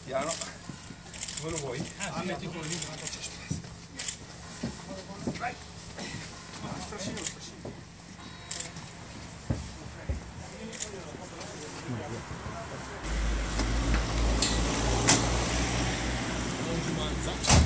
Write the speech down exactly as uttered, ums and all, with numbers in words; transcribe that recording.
Piano. Dove lo vuoi? Ah, sì, metti quello lì, tanto c'è spazio. Vai. No, un strascino, un strascino. Non ci manca.